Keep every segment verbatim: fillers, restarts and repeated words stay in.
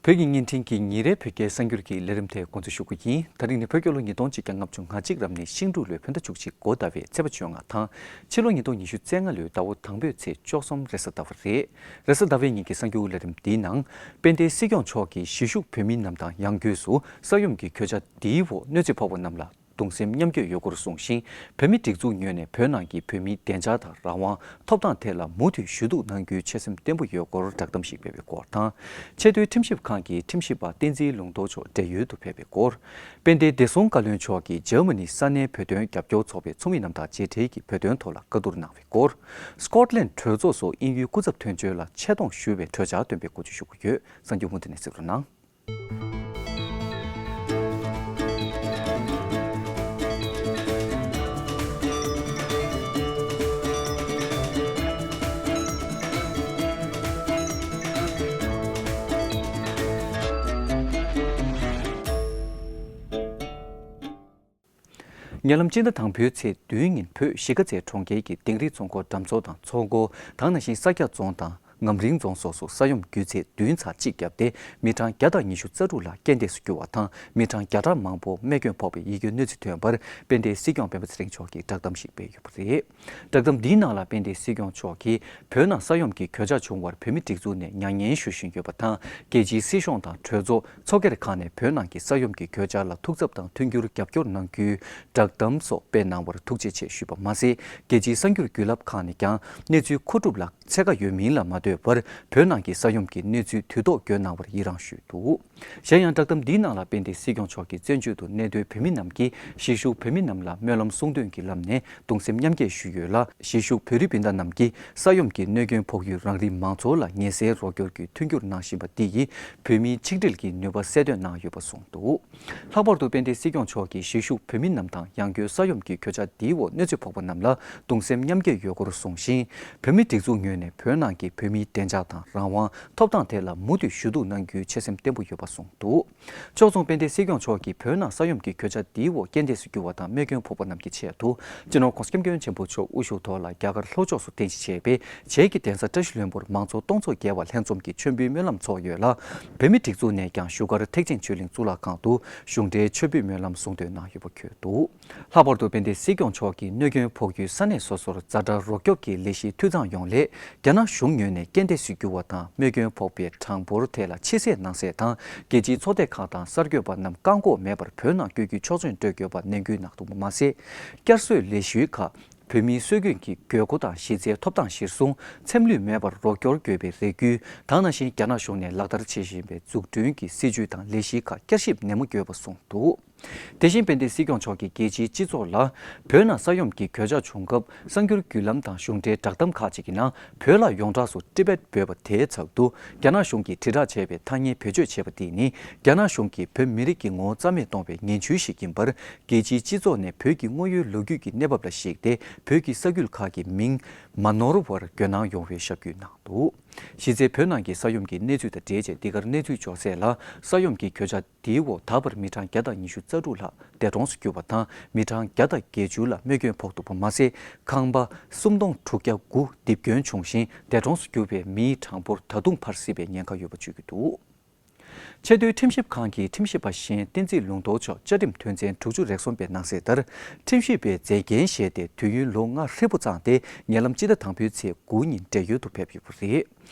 བོད་ཀྱི་བརྙན་འཕྲིན་གྱི་ཉིན་རེའི་བོད་སྐད་གསར་འགྱུར་གྱི་ལས་རིམ་དེ་འགོ་འཛུགས་ཞུ་གི་ཡིན། ད་རིང་ནི་བོད་རྒྱལ་ལོ་ཉིས་སྟོང་གཅིག་བརྒྱ་ལྔ་བཅུ་ང་གཅིག་རབ་གནས་ཤིང་འབྲུག་ལོའི་བོད་ཟླ་བཅུ་གཅིག་འགོ་ཟླ་བའི་ཚེས་པ་བཅོ་ལྔ་དང་། ཕྱི་ལོ་ཉིས་སྟོང་ཉི་ཤུ་རྩ་ལྔ་ལོའི་ཟླ་བ་དང་པོའི་ཚེས་བཅུ་གསུམ་རེས་གཟའ་ཟླ་བ་རེད། རེས་གཟའ་ཟླ་བའི་ཉིན་གྱི་གསར་འགྱུར་ལས་རིམ་འདིའི་ནང་། དཔལ་ལྡན་སྲིད་སྐྱོང་མཆོག་གིས་གཞིས་བཞུགས་བོད་མི་རྣམས་དང་ཡང་སྒོས་སུ་ས་ཡོམ་གྱི་གོད་ཆག་འདིའི་འོག་གནོད་འཚེ་ཕོག་པ་རྣམས་ལ་གདུང་སེམས་མཉམ་སྐྱེད་ཡོད་སྐོར་གསུངས་ཤིང་། བོད་མིའི་སྒྲིག་འཛུགས་ངོས་ནས་བོད་ནང་གི་བོད་མིའི་བདེ་འཇགས་དང་རང་དབང་ཐོབ་ཐང་ཐད་ལ་མུ་མཐུད་ཞུ་གཏུག་གནང་རྒྱུའི་ཆོད་སེམས་བརྟན་པོ་ཡོད་སྐོར་བསྒྲགས་གཏམ་ཞིག་སྤེལ་བའི་སྐོར་དང་། ཆེས་མཐོའི་ཁྲིམས་ཞིབ་ཁང་གི་ཁྲིམས་ཞིབ་པ་བསྟན་འཛིན་ལུང་རྟོགས་མཆོག་བགྲེས་ཡོལ་དུ་ཕེབས་པའི་སྐོར། དཔལ་ལྡན་བདེ་སྲུང་བཀའ་བློན་མཆོག་གིས་འཇར་མ་ནི་ས་གནས་བོད་དོན་རྒྱབ་སྐྱོར་ཚོགས་པའི་ཚོགས་མི་རྣམས་དང་མཇལ་འཕྲད་ཀྱིས་བོད་དོན་ཐོག་ལ་བཀའ་བསྡུར་གནང་བའི་སྐོར། སྐོཊ་ལན་གྲོས་ཚོགས་སུ་དབྱིན་ཡུལ་སྐུ་ཚབ་དོན་གཅོད་ལ་ཆེ་མཐོང་ཞུ་བའི་གྲོས་འཆར་བཏོན་པའི་སྐོར་བཅས་ཞུ་གི་ཡོད། གསར་འགྱུར་མུ་མཐུད་ནས་གཟིགས་རོགས་གནང་། ཉེ་ལམ་སྤྱི་ཟླ་དང་པོའི་ཚེས་བདུན་ཉིན་བོད་གཞིས་ཀ་རྩེ་གྲོང་ཁྱེར་གྱི་དིང་རི་ཚོང་འཁོར་འགྲམ་ཚོགས་དང་ཚོགས་འཁོར། དེ་ནང་བཞིན་ས་སྐྱ་རྫོང་དང་ངམ་རིང་རྫོང་སོགས་སུ་ས་ཡོམ་རྒྱུ་ཚད་བདུན་ཚེག་གཅིག་བརྒྱབ་སྟེ། མི་གྲངས་བརྒྱ་དང་ཉི་ཤུ་རྩ་དྲུག་ལ་རྐྱེན་འདས་སུ་གྱུར་བ་དང་། མི་གྲངས་བརྒྱ་ཕྲག་མང་པོ་རྨས་སྐྱོན་ཕོག་པའི་ཡི་གེ་གནོད་འཚེ་ཐོན་པར་དཔལ་ལྡན་སྲིད་སྐྱོང་སྤེན་པ་ཚེ་རིང་མཆོག་གིས་བསྒྲགས་གཏམ་ཞིག་སྤེལ་ཡོད་པ་རེད། བསྒྲགས་གཏམ་འདིའི་ནང་ལ་དཔལ་ལྡན་སྲིད་སྐྱོང་མཆོག་གིས་བོད་ནང་ས་ཡོམ་གྱི་གོད་ཆག་བྱུང་བར་བོད་མིའི་སྒྲིག་འཛུགས་ནས་མྱ་ངན་ཞུ་བཞིན་ཡོད་པ་དང་། རྒྱལ་སྤྱིའི་སྲིད་གཞུང་དང་གྲོས་ཚོགས་ཚོགས་སྒེར་ཁག་ནས་བོད་ནང་གི་ས་ཡོམ་གྱི་གོད་ཆག་ལ་ཐུགས་འཚབ་དང་མཐུན་འགྱུར་རྒྱབ་སྐྱོར་གནང་རྒྱུའི་བསྒྲགས་གཏམ་སོགས་སྤེལ་གནང་བར་ཐུགས་རྗེ་ཆེ་ཞུས་པ་མ་ཟད། རྒྱལ་སྤྱིའི་གསར་འགྱུར་བརྒྱུད་ལམ་ཁག་ནས་ཀྱང་གནས་ཚུལ་མཁོ་སྒྲུབ་ལ་འཚེ་ཁ་ཡོད་མིན་ལ་མ་ལྟོས་པར། བོད་ནང་གི་ས་ཡོམ་གྱི་གནས་ཚུལ་དུས་ཐོག་བརྗོད་གནང་བར་ཡི་རངས་ཞུས་འདུག། གཞན་ཡང་། བསྒྲགས་གཏམ་འདིའི་ནང་ལ་དཔལ་ལྡན་སྲིད་སྐྱོང་མཆོག་གིས་བཙན་བྱོལ་དུ་གནས་སྡོད་བོད་མི་རྣམས་ཀྱིས་གཞིས་བཞུགས་བོད་མི་རྣམས་ལ་སྨོན་ལམ་གསུང་འདོན་གྱི་ལམ་ནས་གདུང་སེམས་མཉམ་སྐྱེད་ཞུས་ཡོད་ལ། གཞིས་བཞུགས་བོད་རིགས་སྤུན་ཟླ་རྣམས་ཀྱིས་ས་ཡོམ་གྱི་གནོད་སྐྱོན་ཕོག་ཡུལ་རང་རེའི་མང་ཚོགས་ལ་ངལ་སེལ་རོགས་སྐྱོར་གྱི་མཐུན་འགྱུར་གནང་བཞིན་པ་འདི་ཡིས་བོད་མིའི་ཆིག་སྒྲིལ་གྱི་ནུས་པ་གསལ་སྟོན་གནང་ཡོད་པ་གསུངས་འདུག། ལྷག་པར་དུ་དཔལ་ལྡན་སྲིད་སྐྱོང་མཆོག་གིས་གཞིས་བཞུགས་བོད་མི་རྣམས་དང་ཡང་སྒོས་ས་ཡོམ་གྱི་གོད་ཆག་འདིའི་འོག་གནོད་འཚེ་ཕོག་པ་རྣམས་ལ་གདུང་སེམས་མཉམ་སྐྱེད་ཡོད་སྐོར་གསུངས་ཤིང་། བོད་མིའི་སྒྲིག་འཛུགས་ངོས་ནས་བོད་ནང་གི་བོད་མིའི་བདེ་འཇགས་དང་རང་དབང་ཐོབ་ཐང་ཐད་ལ་མུ་མཐུད་ཞུ་གཏུག་གནང་རྒྱུའི་ཆོད་སེམས་བརྟན་པོ་ཡོད་པ་གསུངས་འདུག། ཕྱོགས་མཚུངས་དཔལ་ལྡན་སྲིད་སྐྱོང་མཆོག་གིས་བོད་ནང་ས་ཡོམ་གྱི་གོད་ཆག་འདིའི་འོག་རྐྱེན་འདས་སུ་གྱུར་བ་དང་རྨས་སྐྱོན་ཕོག་པ་རྣམས་ཀྱི་ཆེད་དུ། སྤྱི་ནོར་༸གོང་ས་༸སྐྱབས་མགོན་ཆེན་པོ་མཆོག་དབུ་བཞུགས་ཐོག་ལ་རྒྱ་གར་ལྷོ་ཕྱོགས་སུ་རྟེན་གཞི་བྱས་པའི་བྱེས་ཀྱི་གདན་ས་བཀྲ་ཤིས་ལྷུན་པོར་མང་གཙོ་སྟོང་ཚོ་བརྒལ་བ་ལྷན་འཛོམས་ཀྱི་མཆོད་འབུལ་སྨོན་ལམ་ཚོགས་ཡོད་ལ། བོད་མིའི་སྒྲིག་འཛུགས་ནས་ཀྱང་བཞུགས་སྒར་ཐེག་ཆེན་ཆོས་གླིང་གཙུག་ལག་ཁང་དུ་གཞུང་འབྲེལ་མཆོད་འབུལ་སྨོན་ལམ་གསུང་འདོན་གནང་ཡོད་པ་འཁོད་འདུག། ལྷག་པར་དུ་དཔལ་ལྡན་སྲིད་སྐྱོང་མཆོག་གིས་གནོད་སྐྱོན་ཕོག་ཡུལ་ས་གནས་སོ་སོར་ཛ་དྲག་རོགས་སྐྱོབ་ཀྱི་ལས་གཞི་འཐུས་ཚང་ཡོང་སླད། རྒྱ་ནག་གཞུང་ངོས་ནས་རྐྱེན་འདས་སུ་གྱུར་བ་དང་རྨས་སྐྱོན་ཕོག་པའི་གྲངས་འབོར་ཐད་ལ་ཕྱི་གསལ་ནང་གསལ་དང་། རྒྱལ་སྤྱིའི་ཚོགས་སྡེ་ཁག་དང་གསར་འགོད་པ་རྣམས་བཀག་འགོག་མེད་པར་བོད་ནང་བསྐྱོད་རྒྱུའི་ཆོག་མཆན་སྤྲོད་དགོས་པ་ནན་སྐུལ་གནང་འདུག་པ་མ་ཟད། བསྐྱར་གསོའི་ལས་གཞིའི་ཁག་བོད་མིའི་སྲོལ་རྒྱུན་གྱི་དགོས་མཁོ་དང་གཞི་རྩའི་ཐོབ་ཐང་གཞིར་བཟུང་། འཚེམ་ལུད་མེད་པར་རོགས་སྐྱོར་དགོས་པའི་རེ་སྐུལ། དེ་ནང་བཞིན་རྒྱ་ནག་གཞུང་ནས་ལག་བསྟར་བྱེད་བཞིན་པའི་འཛུགས་སྐྲུན་གྱི་སྲིད་ཇུས་དང་ལས་གཞིའི་ཁག་བསྐྱར་ཞིབ་ནན་མོ་དགོས་པ་གསུངས་འདུག། དེ་བཞིན་དཔལ་ལྡན་སྲིད་སྐྱོང་མཆོག་གིས་རྒྱལ་སྤྱིའི་སྤྱི་ཚོགས་ལ་བོད་ནང་ས་ཡོམ་གྱི་གོད་ཆག་བྱུང་སྐབས་གསར་འགྱུར་བརྒྱུད་ལམ་དང་གཞུང་འབྲེལ་བསྒྲགས་གཏམ་ཁག་ཅིག་གི་ནང་བོད་ལ་ཡོངས་གྲགས་སུ་ཊི་བེཊ་འབོད་པ་དེའི་ཚབ་ཏུ་རྒྱ་ནག་གཞུང་གིས་དྲིལ་བསྒྲགས་བྱས་པའི་ཐ་སྙད་བེད་སྤྱོད་བྱས་པ་དེ་ནི་རྒྱ་ནག་གཞུང་གིས་བོད་མི་རིགས་ཀྱི་ངོ་བོ་རྩ་མེད་གཏོང་བའི་ངན་ཇུས་ཤིག་ཡིན་པར་རྒྱལ་སྤྱིའི་སྤྱི་ཚོགས་ནས་བོད་ཀྱི་དངོས་ཡོད་ལོ་རྒྱུས་ཀྱི་གནས་བབ་ལ་གཞིགས་ཏེ་བོད་ཀྱི་ས་ཁུལ་ཁག་གི་མིང་མ་ནོར་བར་འགོད་གནང་ཡོང་བའི་ཞབས་སྐུལ་གནང་འདུག། གཞི་རྩའི་བོད་ནང་གི་ས་ཡོམ་གྱི་གནས་ཚུལ་དང་འབྲེལ་བྱས་འདི་གར་གནས་ཚུལ་འབྱོར་གསལ་ལ། ས་ཡོམ་གྱི་གོད་ཆག་འདིའི་འོག་ད་བར་མི་གྲངས་བརྒྱ་དང་ཉི་ཤུ་རྩ་དྲུག་ལྷག་འདས་གྲོངས་སུ་གྱུར་བ་དང་། མི་གྲངས་བརྒྱ་དང་བརྒྱད་ཅུ་ལ་རྨས་སྐྱོན་ཕོག་འདུག་པ་མ་ཟད། ཁང་པ་སུམ་སྟོང་དྲུག་བརྒྱ་དགུ་རྡིབ་སྐྱོན་བྱུང་ཞིང་། འདས་གྲོངས་སུ་གྱུར་པའི་མིའི་གྲངས་འབོར་ད་དུང་འཕར་སྲིད་པའི་ཉེན་ཁ་ཡོད་པ་བརྗོད་ཀྱི་འདུག། ཆེས་མཐོའི་ཁྲིམས་ཞིབ་ཁང་གི་ཁྲིམས་ཞིབ་པ་གཞན་བསྟན་འཛིན་ལུང་རྟོགས་མཆོག་བཅའ་ཁྲིམས་དོན་ཚན་དྲུག་ཅུ་རེ་གསུམ་པའི་ནང་གསལ་ལྟར། ཁྲིམས་ཞིབ་པའི་མཛད་འགན་བཞེས་ཏེ་དུས་ཡུན་ལོ་ལྔ་ཧྲིལ་པོ་བརྩམས་ཏེ། ཉེ་ལམ་སྤྱི་ཟླ་དང་པོའི་ཚེས་དགུ་ཉིན་བགྲེས་ཡོལ་དུ་ཕེབས་ཡོད་པ་རེད།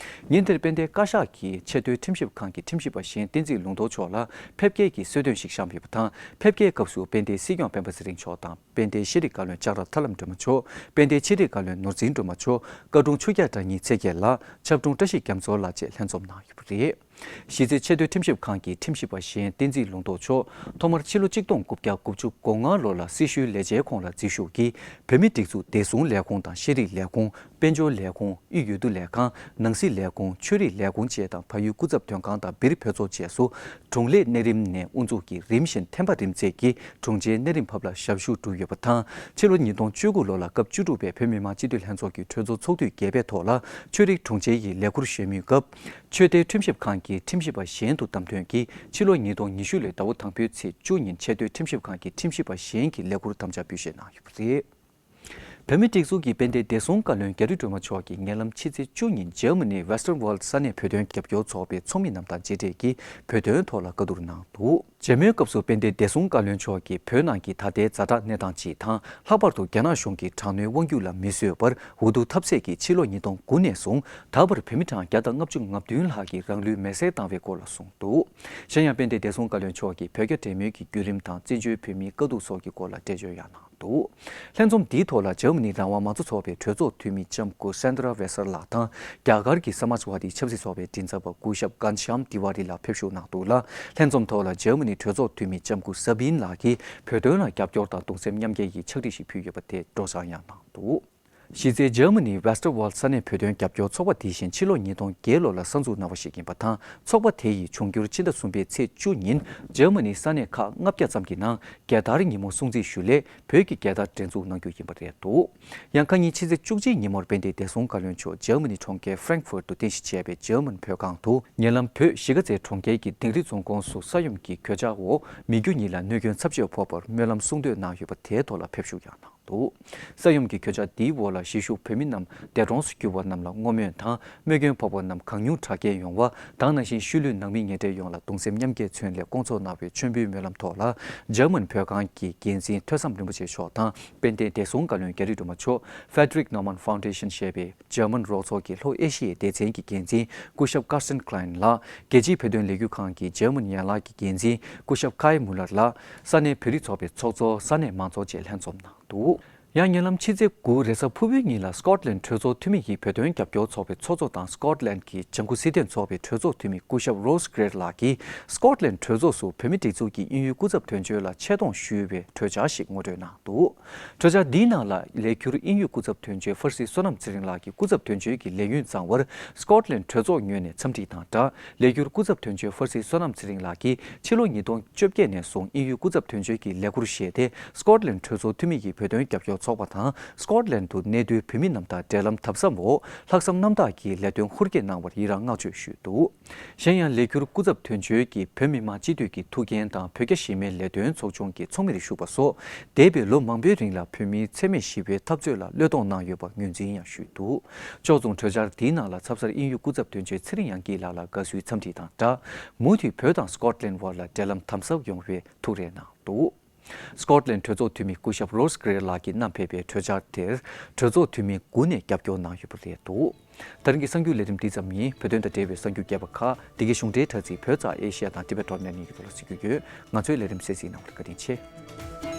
ཉིན་དེར་དཔལ་ལྡན་བཀའ་ཤག་གིས་ཆེས་མཐོའི་ཁྲིམས་ཞིབ་ཁང་གི་ཁྲིམས་ཞིབ་པ་གཞན་བསྟན་འཛིན་ལུང་རྟོགས་མཆོག་ལ་ཕེབས་སྐྱེལ་གྱི་གསོལ་སྟོན་ཞིག་བཤམས་ཡོད་པ་དང་། ཕེབས་སྐྱེལ་སྐབས་སུ་དཔལ་ལྡན་སྲིད་སྐྱོང་སྤེན་པ་ཚེ་རིང་མཆོག་དང་། དཔལ་ལྡན་ཤེས་རིག་བཀའ་བློན་ལྕགས་ར་ཐར་ལམ་སྒྲོལ་མ་མཆོག་དཔལ་ལྡན་ཆེད་རིག་བཀའ་བློན་ནོར་འཛིན་སྒྲོལ་མ་མཆོག་བཀའ་དྲུང་ཆོས་རྒྱལ་དགྲ་གཉེན་ཚེ་རྒྱལ་ལགས། ཆབ་དྲུང་བཀྲ་ཤིས་རྒྱ་མཚོ་ལགས་བཅས་ལྷན་འཛོམས་གནང་ཡོད་པ་རེད། གཞི་རྩའི་ཆེས་མཐོའི་ཁྲིམས་ཞིབ་ཁང་གི་ཁྲིམས་ཞིབ་པ་གཞན་བསྟན་འཛིན་ལུང་རྟོགས་མཆོག་ཐོག་མར་ཕྱི་ལོ་གཅིག་སྟོང་དགུ་བརྒྱ་དགུ་བཅུ་གོ་ལྔ་ལོ་ལ་སྲི་ཞུའི་ལས་བྱའི་ཁོངས་ལ་འཛུལ་ཞུགས་ཀྱིས། བོད་མིའི་སྒྲིག་འཛུགས་བདེ་སྲུང་ལས་ཁུངས་དང་ཤེས་རིག་ལས་ཁུངས། དཔལ་འབྱོར་ལས་ཁུངས། དབུས་འོས་བསྡུ་ལས་ཁང་། ནང་སྲིད་ལས་ཁུངས། ཆོས་རིག་ལས་ཁུངས་བཅས་དང་། བལ་ཡུལ་སྐུ་ཚབ་དོན་ཁང་དང་སྦིར་བོད་ཚོགས་བཅས་སུ། དྲུང་ལས་གནས་རིམ་ནས་དབུ་འཛུགས་ཀྱིས་རིམ་བཞིན་ཐེམ་པ་རིམ་འཛེགས་ཀྱིས་དྲུང་ཆེའི་གནས་རིམ་བབ་ལ་ཞབས་ཞུ་བསྒྲུབས་ཡོད་པ་དང་། ཕྱི་ལོ་ཉིས་སྟོང་བཅུ་དགུ་ལོ་ལ་སྐབས་བཅུ་དྲུག་པའི་བོད་མི་མང་སྤྱི་འཐུས་ལྷན་ཚོགས་ཀྱི་གྲོས་ཚོགས་ཚོགས་དུས་བརྒྱད་པའི་ཐོག་ལ་ཆོས་རིག་དྲུང་ཆེ་ཡི་ལས་འཁུར་གཞོན་མིའི་སྐབས། ཆོས་དད་ཁྲིམས་ཞིབ་ཁང་གི་ཁྲིམས་ཞིབ་པ་གཞན་དུ་བདམས་ཐོན་གྱིས། ཕྱི་ལོ་ཉིས་སྟོང་ཉི་ཤུ་ལོའི་ཟླ་བ་དང་པོའི་ཚེས་བཅུ་ཉིན་ཆེས་མཐོའི་ཁྲིམས་ཞིབ་ཁང་གི་ཁྲིམས་ཞིབ་པ་གཞན་གྱི་ལས་འཁུར་དམ་བཅའ་འབུལ་བཞེས་གནང་ཡོད་པ་རེད། བོད་མིའི་སྒྲིག་འཛུགས་ཀྱི་དཔལ་ལྡན་བདེ་སྲུང་བཀའ་བློན་རྒྱ་རི་སྒྲོལ་མ་མཆོག་གིས་ཉེ་ལམ་ཕྱི་ཚེས་བཅུ་ཉིན་འཇར་མ་ནི་Westerwald་ས་གནས་བོད་དོན་རྒྱབ་སྐྱོར་ཚོགས་པའི་ཚོགས་མི་རྣམས་དང་མཇལ་འཕྲད་ཀྱིས་བོད་དོན་ཐོག་ལ་བཀའ་བསྡུར་གནང་འདུག། མཇལ་མོལ་སྐབས་སུ་དཔལ་ལྡན་བདེ་སྲུང་བཀའ་བློན་མཆོག་གིས་བོད་ནང་གི་ད་ལྟའི་ཛ་དྲག་གནས་སྟངས་སྤྱི་དང་། ལྷག་པར་དུ་རྒྱ་ནག་གཞུང་གིས་དྲག་གནོན་དབང་སྒྱུར་ལ་མི་བཟོད་པར་འུ་སྡུག་འཐབ་ཚད་ཀྱིས་ཕྱི་ལོ་ཉིས་སྟོང་དགུ་ནས་བཟུང་ད་བར་བོད་མི་གྲངས་བརྒྱ་དང་ལྔ་བཅུ་ང་བདུན་ལྷག་གིས་རང་ལུས་མེར་སྲེག་བཏང་བའི་སྐོར་ལ་གསུངས་འདུག། གཞན་ཡང་དཔལ་ལྡན་བདེ་སྲུང་བཀའ་བློན་མཆོག་གིས་བོད་རྒྱ་འབྲེལ་མོལ་གྱི་བརྒྱུད་རིམ་དང་བཙན་བྱོལ་བོད་མིའི་དཀའ་སྡུག་སོགས་ཀྱི་སྐོར་ལ་འགྲེལ་བརྗོད་ཡང་གནང་འདུག། ལྷན་འཛོམས་འདིའི་ཐོག་ལ་འཇར་མ་ནི་རང་དབང་མང་གཙོ་ཚོགས་པའི་གྲོས་ཚོགས་འཐུས་མི་ལྕམ་སྐུ་Sandra Vassar་ལགས་དང་། རྒྱ་གར་གྱི་Samajwadi་ཆབ་སྲིད་ཚོགས་པའི་མགྲིན་ཚབ་པ་སྐུ་ཞབས་Ghanshyam Tiwari་ལགས་ཕེབས་བཞུགས་གནང་འདུག་ལ། ལྷན་འཛོམས་ཐོག་ལ་འཇར་མ་ནི་གྲོས་ཚོགས་འཐུས་མི་ལྕམ་སྐུ་Sabine་ལགས་ཀྱིས་བོད་དོན་ལ་རྒྱབ་སྐྱོར་དང་གདུང་སེམས་མཉམ་སྐྱེད་ཀྱི་ཕྱག་བྲིས་ཤིག་ཕུལ་ཡོད་པ་དེ་སྤྲོ་བཟང་ཡང་གནང་འདུག། གཞི་རྩའི་འཇར་མ་ནི་Westerwald་ས་གནས་བོད་དོན་རྒྱབ་སྐྱོར་ཚོགས་པ་དེ་བཞིན་ཕྱི་ལོ་ཉིས་སྟོང་བརྒྱད་ལོ་ལ་གསར་འཛུགས་གནང་བ་ཞིག་ཡིན་པ་དང་། ཚོགས་པ་དེ་ཡིས་འབྱུང་འགྱུར་ཕྱི་ཟླ་གསུམ་པའི་ཚེས་བཅུ་ཉིན་འཇར་མ་ནི་ས་གནས་ཁག་ལྔ་བརྒྱ་ཙམ་གྱི་ནང་རྒྱལ་དར་ཉིན་མོ་སྲུང་བརྩི་ཞུ་སླད་བོད་ཀྱི་རྒྱལ་དར་སྒྲེང་འཛུགས་གནང་རྒྱུ་ཡིན་པ་རེད་འདུག། ཡང་ཁ་ཉིན་ཕྱི་ཚེས་བཅུ་གཅིག་ཉིན་མོར་དཔལ་ལྡན་བདེ་སྲུང་བཀའ་བློན་མཆོག་འཇར་མ་ནི་གྲོང་ཁྱེར་Frankfurt་དུ་རྟེན་གཞི་བྱས་པའི་འཇར་མན་བོད་ཁང་དུ་ཉེ་ལམ་བོད་གཞིས་ཀ་རྩེ་གྲོང་ཁྱེར་གྱི་དིང་རི་རྫོང་ཁོངས་སུ་ས་ཡོམ་གྱི་གོད་ཆག་འོག་མི་རྒྱུ་གཉིས་ལ་གནོད་སྐྱོན་ཚབས་ཆེ་ཕོག་པར་སྨོན་ལམ་གསུང་འདོན་གནང་ཡོད་པ་དེའི་ཐོག་ལ་ཕེབས་བཞུགས་ཀྱང་གནང་འདུག། ས་ཡོམ་གྱི་གོད་ཆག་འདིའི་འོག་ལ་གཞིས་བཞུགས་བོད་མི་རྣམས་འདས་གྲོངས་སུ་གྱུར་བ་རྣམས་ལ་བསྔོ་སྨོན་དང་རྨས་སྐྱོན་ཕོག་པ་རྣམས་གང་མྱུར་དྲག་སྐྱེད་ཡོང་བ་དང་། ནང་བཞིན་ཤུལ་ལུས་ནང་མི་ངན་འབྲེལ་ཡོངས་ལ་གདུང་སེམས་མཉམ་སྐྱེད་མཚོན་སླད་སྐོང་ཚོགས་གནང་བའི་མཆོད་འབུལ་སྨོན་ལམ་ཐོག་ལ་འཇར་མན་བོད་ཁང་གི་འགན་འཛིན་ཐོས་བསམ་རིན་པོ་ཆེ་མཆོག་དང་། དཔལ་ལྡན་བདེ་སྲུང་བཀའ་བློན་རྒྱ་རི་སྒྲོལ་མ་མཆོག Frederick Naumann Foundation་ཞེས་པའི་འཇར་མན་རོགས་ཚོགས་ཀྱི་ལྷོ་ཨེ་ཤི་ཡའི་སྡེ་ཚན་གྱི་འགན་འཛིན་སྐུ་ཞབས་Carsten Klein་ལགས། རྒྱལ་སྤྱིའི་བོད་དོན་ལས་འགུལ་ཁང་གི་འཇར་མན་ཡན་ལག་གི་འགན་འཛིན་སྐུ་ཞབས་Kai Muller་ལགས། ས་གནས་བོད་རིགས་ཚོགས་པའི་ཚོགས་གཙོ། ས་གནས་མང་ཚོགས་བཅས་ལྷན་འཛོམས་གནང་འདུག། ཡང་ཉེ་ལམ་ཕྱི་ཚེས་དགུ་རེས་གཟའ་ཕུར་བུའི་ཉིན་ལ་སི་ཀོཊ་ལན་གྲོས་ཚོགས་འཐུས་མི་ཡིས་བོད་དོན་རྒྱབ་སྐྱོར་ཚོགས་པའི་ཚོགས་གཙོ་དང་སི་ཀོཊ་ལན་གྱི་ལྗང་ཁུ་སྲིད་དོན་ཚོགས་པའི་གྲོས་ཚོགས་འཐུས་མི་སྐུ་ཞབས་Rose Greer་ལགས་ཀྱིས་སི་ཀོཊ་ལན་གྲོས་ཚོགས་སུ་བོད་མིའི་སྒྲིག་འཛུགས་ཀྱི་དབྱིན་ཡུལ་སྐུ་ཚབ་དོན་གཅོད་ལ་ཆེད་གཏོང་ཞུས་པའི་གྲོས་འཆར་ཞིག་ངོ་སྤྲོད་གནང་འདུག། གྲོས་འཆར་འདིའི་ནང་ལ་ལས་འཁྱུར་དབྱིན་ཡུལ་སྐུ་ཚབ་དོན་གཅོད་ཧྥར་སི་བསོད་ནམས་ཚེ་རིང་ལགས་ཀྱི་སྐུ་ཚབ་དོན་གཅོད་ཀྱི་ལས་ཡུན་གཙང་བར་སི་ཀོཊ་ལན་གྲོས་ཚོགས་ངོས་ནས་འཚམས་འདྲི་དང་སྦྲགས། ལས་འཁྱུར་སྐུ་ཚབ་དོན་གཅོད་ཧྥར་སི་བསོད་ནམས་ཚེ་རིང་ལགས་ཀྱིས་ཕྱི་ལོ་ཉིས་སྟོང་བཅོ་བརྒྱད་ནས་བཟུང་དབྱིན་ཡུལ་སྐུ་ཚབ་དོན་གཅོད་ཀྱི་ལས་འཁུར་བཞེས་ཏེ། སི་ཀོཊ་ལན་གྲོས་ཚོགས་འཐུས་མི་ཡིས་བོད་དོན་རྒྱབ་སྐྱོར་ཚོགས་པ་དང་། སི་ཀོཊ་ལན་དུ་གནས་སྡོད་བོད་མི་རྣམས་དང་འབྲེལ་ལམ་དམ་ཟབ་འོག་ལྷག་བསམ་རྣམ་དག་གིས་ལས་དོན་ཧུར་སྐྱེད་གནང་བར་ཡི་རངས་བསྔགས་བརྗོད་ཞུས་འདུག། གཞན་ཡང་ལས་འཁྱུར་སྐུ་ཚབ་དོན་གཅོད་ཀྱིས་བོད་མི་མང་སྤྱི་འཐུས་ཀྱི་ཐུགས་འགན་དང་། བོད་རྒྱ་གཞིས་མེད་ལས་དོན་ཚོགས་ཆུང་གི་ཚོགས་མིར་བཞུགས་པ་སོགས། འདས་པའི་ལོ་མང་པོའི་རིང་ལ་བོད་མིའི་འཚེ་མེད་ཞི་བའི་འཐབ་རྩོད་ལ་བློས་གཏོང་གནང་ཡོད་པ་ངོས་འཛིན་ཡང་ཞུས་འདུག། ཕྱོགས་མཚུངས་གྲོས་འཆར་འདིའི་ནང་ལ་ཚབ་གསར་དབྱིན་ཡུལ་སྐུ་ཚབ་དོན་གཅོད་ཚེ་རིང་དབྱངས་སྐྱིད་ལགས་ལ་དགའ་བསུའི་འཚམས་འདྲི་དང་སྦྲགས། མུ་མཐུད་བོད་དང་སི་ཀོཊ་ལན་དབར་ལ་འབྲེལ་ལམ་དམ་ཟབ་ཡོང་བའི་ཐུགས་རེ་གནང་འདུག། སི་ཀོཊ་ལན་གྲོས་ཚོགས་འཐུས་མི་སྐུ་ཞབས་Rose Greer་ལགས་ཀྱིས་བསྣམས་ཕེབས་པའི་གྲོས་འཆར་དེར་གྲོས་ཚོགས་འཐུས་མི་དགུ་ནས་རྒྱབ་སྐྱོར་གནང་ཡོད་པ་རེད་འདུག། ད་རིང་གི་གསར་འགྱུར་ལས་རིམ་འདི་ཙམ་ཡིན། བོད་དོན་དང་འབྲེལ་བའི་གསར་འགྱུར་རྒྱས་པ་ཁག་འདི་གའི་གཞུང་འབྲེལ་དྲ་ཚིགས་བོད་ཙ་ཨེ་ཤི་ཡ་དང་Tibet dot net་གཉིས་ཀྱི་ཐོག་ལ་གཟིགས་རྒྱུ་ཡོད། ང་ཚོའི་ལས་རིམ་གསན་གཟིགས་གནང་བར་བཀའ་དྲིན་ཆེ།